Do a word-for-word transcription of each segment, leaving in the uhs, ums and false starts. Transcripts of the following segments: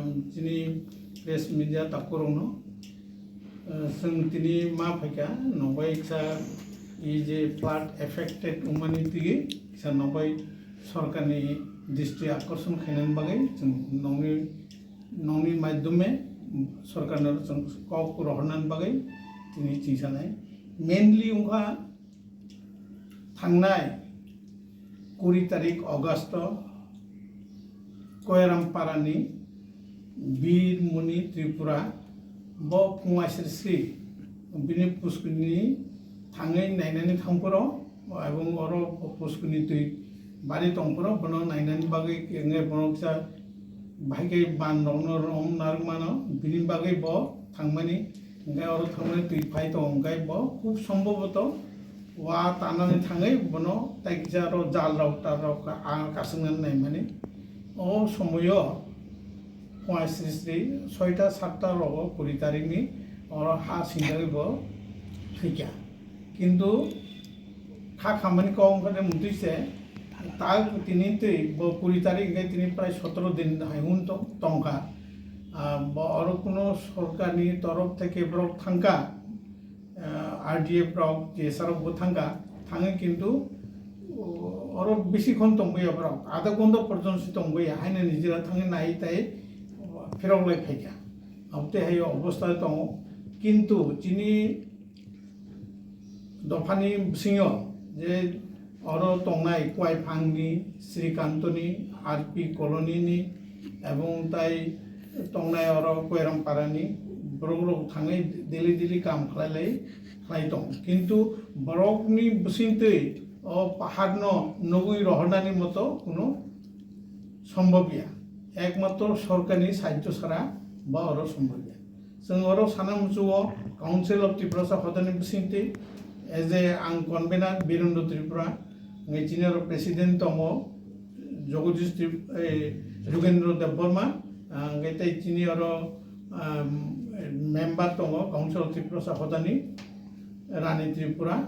Chini press media takhurokno, eh, chwng tini ma phaikha, nobai kisa i je flood affected wngmani twi kisa nobai sorkarni dristi akorson khainani bagwi chwng nokni, nokni maidhyome sorkarno chwng kok rohornani bagwi tini chingsanai. Mainly wngkha thangnai kuri tarik August o Koiramparani Bir Muni Tripura bo phunga sri sri bini puskuni thangwi nainani thangphuru, ebong oro puskuni twi bari tongphuru bono nainani bagwi hwnkhe bono kisa bahai khe ban rokno rom narwk mano, bini bagwi bo thangmani. Hwnkhe oro thangmani twi phai tongo, hwnkhe bo khub sombhoboto wa tanani thangwi bono tai kisa aro jal rok tar rok a kaswngnani naimani. O somoyo phunga sri sri soita satta rogo kuri tarikni oro ha sinjagwi bo thwikha. Kintu kha khamani kok wngkha de mutwi se, ta tini twi bo kuri tarik hwnkhe tini prai sotoro din hai hwn tong-, tongkha. Ah, bo oro kuno sorkarni torof theke borok thangkha, ah, R D F rok, T S R rok bo thangkha, thangwi kintu, o-, oro bisi khon tongboya borok, adha ghonta porjonto se tongboya, haino nijera thangwi nai tai phirok lai phaikha. Abotwi hai obostha tongo, kintu chini dophani bisingo je oro tongnai Kuaiphangni, Srikantoni, R P Colony ni, ebong tai tongnai oro Koiramparani borok rok thangwi daily daily kam khlai lai khlai tong. Kintu borokni bisingtwi o paharno nugwi rohornani moto kuno sombobya. Ekmatro sorkarni sahajyo sara ba oro sombobya. Chwng oro sana muchugo Council of Tiprasa hodani bisingtwi, as a ang convener Birendra Tripura, hwnkhe chini oro president tongo Jagadish Trip-, eh, Jugendra Debbarma, ah, hwnkhe tei chini oro, ah, member tongo Council of Tiprasa hodani Rani Tripura,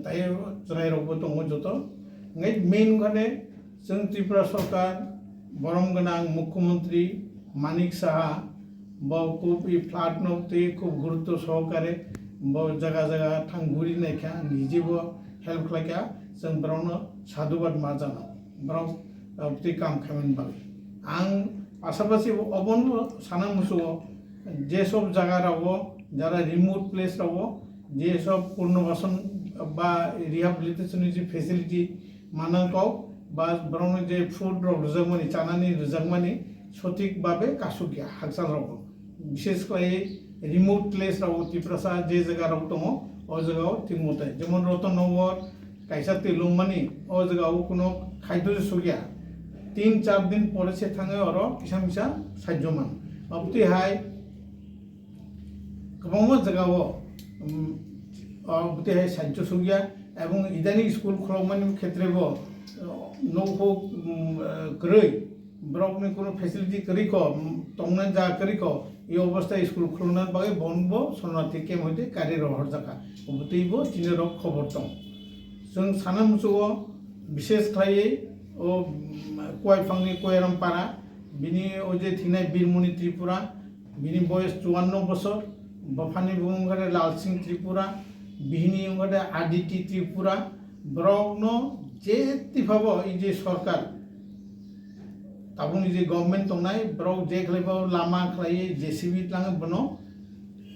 tai chwrairokbo tongo joto. Hwnkhe main wngkha de chwng Tripura sorkar, borom gwnang Mukhyamantri Manik Saha, bo khub i flood no twi khub gurutto sohokare bo jaga jaga thang guri naikha, nijebo help khlaikha, chwng borokno sadhubad ma janao, borok, ah, twi kam khaimani bagwi. Ang pasapasi obono sana muchugo, je sob jaga rogo, jara remote place rogo, je sob purnobasan ba rehabilitation ni je facility manang kok, ba borokno je food rok rwjakmani, chanani rwjakmani sothik babe kasukya hakchal rogo. Bishesh khlai remote place rogo Tiprasa je jaga rok tongo, o jaga o thik mote. Jemon Ratan Nagar, kaisa twi lungmani, o jaga o kuno khaito sukya. Tin char din pore se thangwi oro kisa misa sahajyo man. Abotwi hai kwbangma jaga o, um, abotwi hai sahajyo sukya. Ebong idani school khulokmani khetre bo, uh, nokhuk, um, uh, kwrwi, borokni kuno facility kwrwi kho, um, tongna jaga kwrwi kho, e obostha school khulokna bagwi bon bo Sharanarthi camp hoite kari rohorjakha. Obotwi bo chini rok khobor tong. Chwng sana muchugo bishesh khlaiwi o, um, Kuaiphangni Koiram Para, bini o je thinai Birmoni Tripura, bini boyes chuanno bosor, bophani bumung khe Lal Singh Tripura, bihini wngkha de Aditi Tripura, borokno je tiphabo i je sorkar, tabukni je government tongnai, borok je khlaibo lama khlaiwi J C B tlangwi bono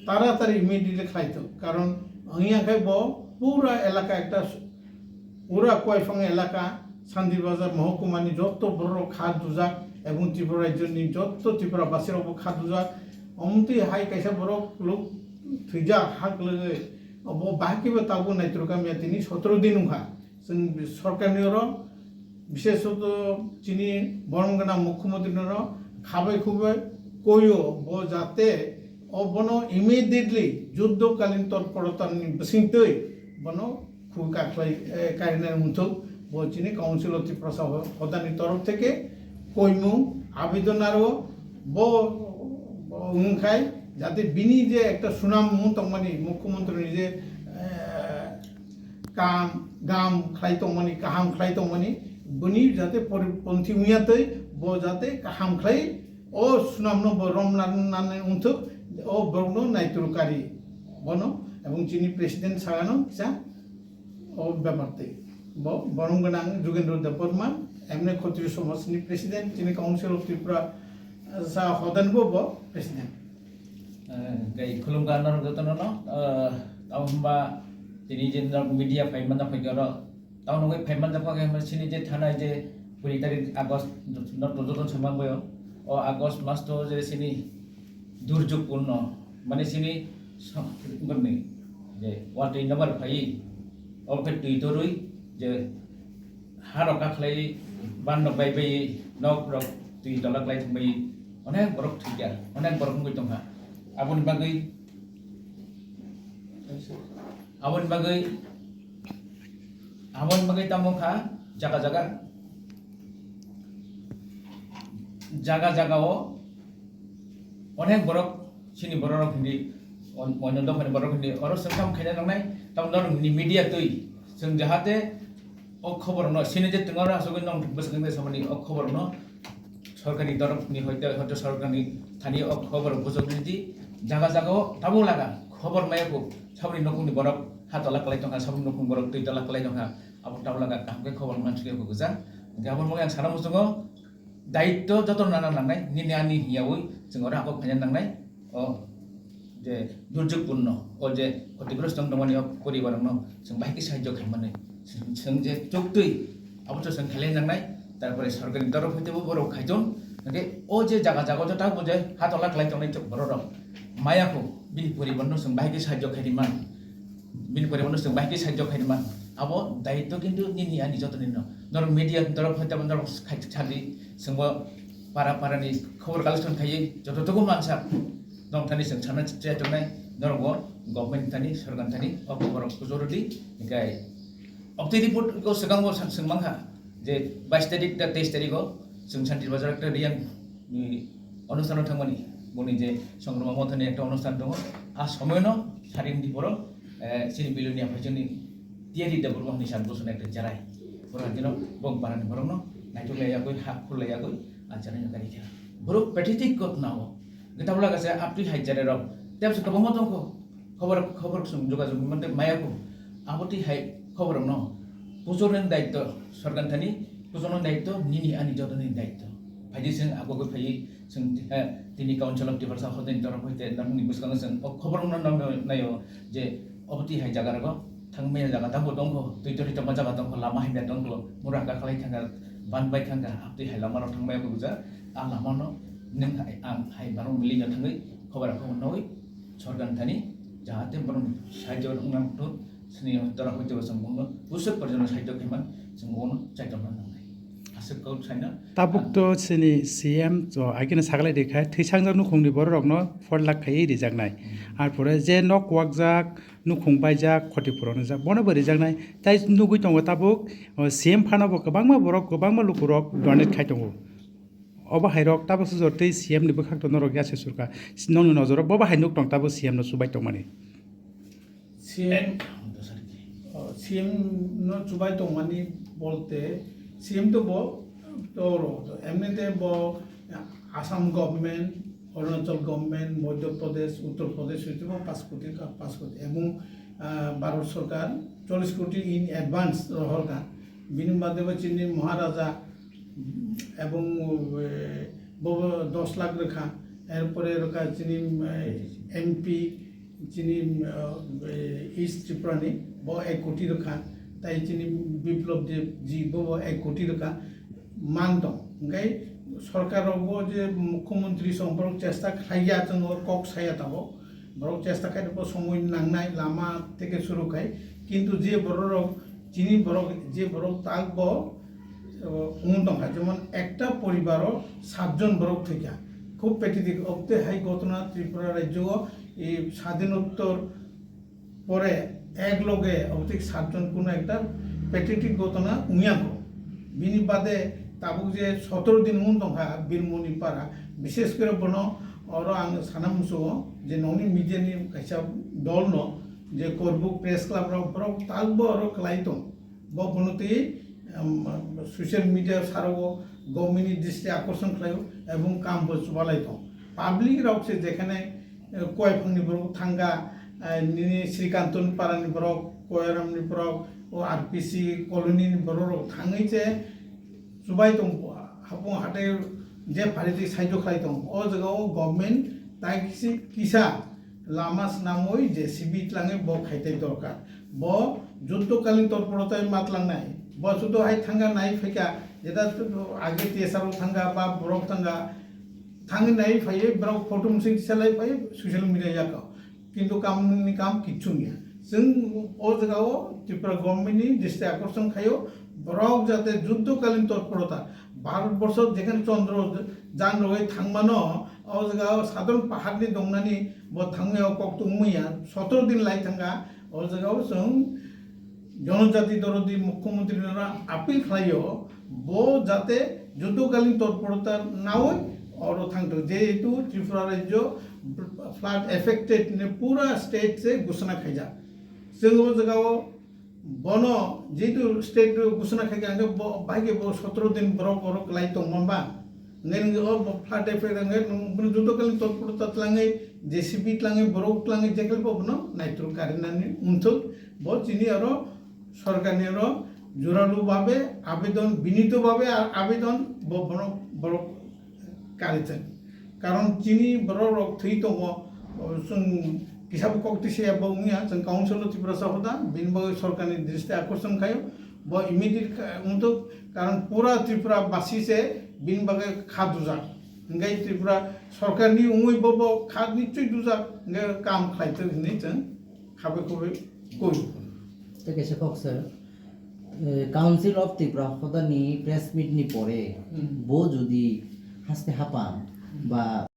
taratari immediately khlaithok. Karon wngya khe bo pura elaka ekta Pura Koiphang elaka, Sandi Bazar mohokuma ni jotto borok rok kha dujak, ebong Tripura rajyo ni jotto Tripura basi rok bo kha dujak. Omtwi hai kaisa borok luk thwijak hak lwgwi, obo bahai khe bo tabuk naitrok kamya tini sotoro din wngkha. Chwng sorkar ni oro, bishesoto chini borom gwnang mukhyamantri no khabai khubai koio bo jate obono immediately juddo kalin torporotan ni bisingtwi bono khu kakhlai, eh, karinani wngthok, bo chini Council of Tiprasa ho-, hodani torof theke koimung abedon aro bo, bo wngkhai jate bini je ekta sunam mung tongmani mukhyamantri ni je, eh, kam, gam khlai tongmani, kaham khlai tongmani, bini jate poriponthi wngya tei bo jate kaham khlai O sunamno bo romnani wngthok, o borokno naituru kari bono, ebong chini president sagano kisa o bepar twi. Bo borom gwnang Jugendra Debbarma, emne Khatriya Somajni president, chini Council of Tripura, sa hodanbo bo president. Eh, tei khulumkha norok jotono no, eh, tamo hwnba tini je norok media phai manjak phai khe oro, tamo nugwi phai manjak phai khe hwnba chini je thanai je kuri tarik August no jotono se manbaio, o August mas to je chini durjog purno, mane chini sa-, bwrni je watwi nobar phai, o khe twi torwi je ha rok kakhlai ban rok bai bai nok rok twi tola klai thang bai onek borok thwikya, onek borok wngwi tongkha. Aboni bagwi, aboni bagwi, aboni bagwi tamo kha jaga jaga, jaga jaga o onek borok chini borok rok hindi, on-, onyo dophani borok hindi, oro chwng tamo khaina nangnai, tamo norok ni media twi chwng jahate o khobor no sini je twng oro asugwi nong bwswk wngwi samani o khobor no sorkar ni torop ni hoite, hoite sorkar ni thani o khobor bujok ridi, jaga jaga o tamo laga khobor maya ko saboni nokung ni borok ha tola kwlai tongkha, saboni nokung borok twi tola kwlai tongkha, abo tamo laga kaham khe khobor mansukya ko gwja. Hingkhe abo maya sana muchungo daityo joto nana nangnai, nini ani hiyaui chwng oro abo khaina nangnai. O je durjogpurno, o je khotigrosto wng tongmani o poribarokno chwng bahai khe sahajyo khaimani. Chwng, chwng je chuktwi abo to chwng khailai nangnai, tarpore sorkarni torof hoite bo borok khaiton. Hingkhe o je jaga jaga o je tabuk je ha tola khlai tongnai borok rok maya kho, bini poribarno chwng bahai khe sahajyo khaidi man. Bini pore bono chwng bahai khe sahajyo khaidi man. Abo daityo kintu nini ani jotoni no. Norok media ni torof hoite bo norok khai sadi, chwngbo para para ni khobor collection khaiwi joto togo mansa. Norok thani chwng sana chai tongnai, norok bo government thani, sorkar thani o khobor kujor di. Hinkhe obtwi report ko swkang bo swng mankha je bais tarik da teis tarik o chwng Santir Bazar ekta riyang ni onusthan o thangmani, boni je Songroma Mothani ekta onusthan tongo, a somoino sari wngdi borok, eh, chini Bilonia phaisoni tiyari da borok hwnwi san bosoni ekta cherai. Borok dino bong parani borokno naitok lai yagwi, ha khul lai yagwi, a cherai no kari kha. Borok pathetic ghotna o. Gita bwla kaisa aptwi hai cherai rok tebsa kwbangma tongkho. Khobor, khobor chwng jogajog mante maya kho. Abo twi hai khobor no. Puchor ni daityo, sorkar thani, puchor ni daityo, nini ani joto ni daityo. Phaidi chwng abo khe phaiwi chwng, eh, tini Council of Tiprasa hotel ni torok hoite nangni bwskango chwng o khobor no nang naio je obo twi hai jaga rogo thang maya jaga tamo tongkho, twi tori tongma jaga tongkho, lama hai maya tongkho, mura haka khlai thangkha, ban bai thangkha, abo twi hai lama rok thang maya kho gwja, a lama no nwng hai ang hai barong mili no thangwi khobor kho nawi. Sorkar thani jahate borok sahajyo wngna muthung, sini dora hoite bo chwng bono pusuk porjono sahajyo khaiman chwng bono chaitorna nangnai. Aswk kok saina. Tabuk to sini C M to agini saglai rikha, thwisangjak nukhungni bororokno four lakh khaiwi rijaknai. Ar pore je nok kwakjak, nukhung baijak, khoti puron rijak, bono bo rijaknai. Tai nugwi tongo tabuk, o, C M phano bo kwbangma borok, kwbangma lukurok donate khai tongo. Obo hairok tabuk sujor tei C M ni bwkhak to norok ya se surkha. Nokni nojoro bobo hai nuk tong tabuk C M no chubai tongmani. C M, oh, C M no chubai tongmani bolte C M to bo toro to emni te bo Assam government, Arunachal government, Madhya Pradesh, Uttar Pradesh hoite bo paanch koti ka paanch koti ebong, ah, Bharat sorkar chollish koti in advance rohor kha. Bini bade bo chini Maharaja ebong, eh, bo dos lakh rwkha, erpore rwkha chini, eh, M P chini, eh, East Tripura ni bo ek koti rwkha, tai chini Biplab Deb ji bo bo ek koti rwkha, man tong. Hingke sorkar rok bo je mukhyamantri song borok chesta khlaiya, chwng o kok saya tabok, borok chesta khai bo somoi nangnai lama theke suru khai, kintu je borok rok chini borok je borok tak bo wng tongkha, jemon ekta poribaro satjon borok thwikha. Khub pathetic, obte hai ghotona Tripura rajyo o, e, sadhinottor pore ek loge obte satjon kuno ekta pathetic ghotona wngya kho. Bini bade tabuk je sotoro din wng tongkha Birmoni para, bishes kore bono oro ang sana muchungo je nokni media ni kaisa dol no je Korbuk Press Club rok borok talbo oro kwlai tong. Bo bono twi, um, social media saro Government ni dristi akorson khlaio ebong kam bo chubalai tong. Public rok se jekhane, eh, Koiphang ni borok thangkha, eh, nini Srikantoni para ni borok, Koiram ni borok, o R P C colony ni borok rok thangwi se chubai tong, hapung hatai je pharitwi saijo khlai tong. O jaga o government tai kisi kisa lama swnamwi J C B tlangwi bo khaitai dorkar. Bo juddokalin torporotai ma tlangnai. Bo sudo hai thangkha nai phaikha, jeta age T S R o thangkha ba borok thangkha, thangwi nai phaiwi borok photo musing tisalai phaiwi social media yakao. Kintu kamni kam kichung ya. Chwng o jaga o Tripura government ni dristi akorson khaio, borok jate juddokalin torporota Bharat borsho jekhane chondro jang rogwi thangmano, o jaga o sadharon paharni dongnani bo thangwi o kok tungmui ya, sotoro din lai thangkha. O jaga o chwng Jonojati Dorodi Mukhyamantri no appeal khlaio, bo jate juddokalin torporota nawi oro thangthok, jehetu Tripura rajyo flood affected ni pura state se ghosona khaijak. Chwng o jaga o bono jehetu state o ghosona khaikha, hwnkhe bo bahai khe bo sotoro din borok oro kwlai tongma ba. Hwnkhe nwng o bo flood effect hwnkhe nwng bono juddokalin torporota tlangwi, J C B tlangwi, borok tlangwi, jekhel bo bono naitrok karinani wngthok. Bo chini oro sorkarni oro juralu babe abedon, binito babe a-, abedon bo bono borok karijak. Karon chini borok rok thwi tongo, o, chwng kisa bo kok twi se bo wngya, chwng council o Tiprasa hoda, bini bagwi sorkarni dristi akorson khaio, bo immediate kha-, wngthok, karon pura Tripura basi se bini bagwi kha dujak. Hwnkhe Tripura sorkarni wngwi bo, bo kha nichoi dujak, hwnkhe kam khlai thok hinwi chwng khabai khoboi koi. Tei kaisa kok sir, eh, Council of Tripura hodani press meet ni pore Hmm. bo jodi haste hapang Hmm. ba